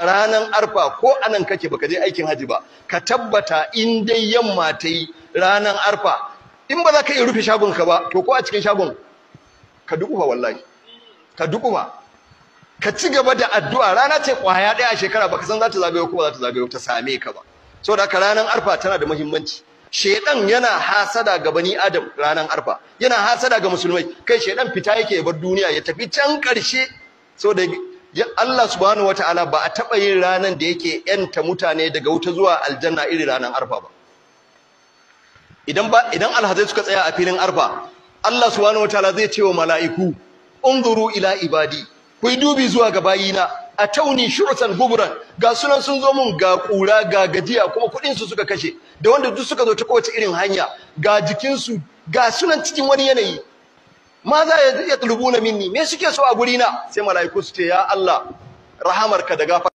Ranar Arfa, ko anan kake baka je aikin haji ba, ka tabbata in dai yamma ta yi ranar Arfa, in ba za ka iya rufe shagonka ba, to ko a cikin shagon ka dukufa, wallahi ka dukufa, ka ci gaba da addu'a. Rana ce kwaya ɗaya a shekara, baka san za ta zagayo ko ba za ta zagayo ta same ka ba. Saboda haka ranar Arfa tana da muhimmanci. Shedan yana hasada ga bani Adam ranar Arfa, yana hasada ga musulmai. Kai, shedan fita yake ya bar duniya ya tafi can ƙarshe, saboda Allah subhanahu wataala ba a taɓa yin ranar da yake yanta mutane daga wuta zuwa aljanna irin ranar Arfa ba. Idan alhazai suka tsaya a filin Arfa, Allah subhanahu wataala zai ce wa mala'iku: "Unzuru ila ibadi, ku yi dubi zuwa ga bayina, atauni shu'san guburan, ga sunan sun zo mun, ga kura, ga gajiya, kuma kudin su suka kashe, da wanda duk suka zo ta kowace irin hanya, ga jikin su, ga sunan cikin wani yanayi. Ma za ya yatlubuna minni? Me suke so a guri na?" Sai mala'iku su ce: "Ya Allah, rahamarka da gafara."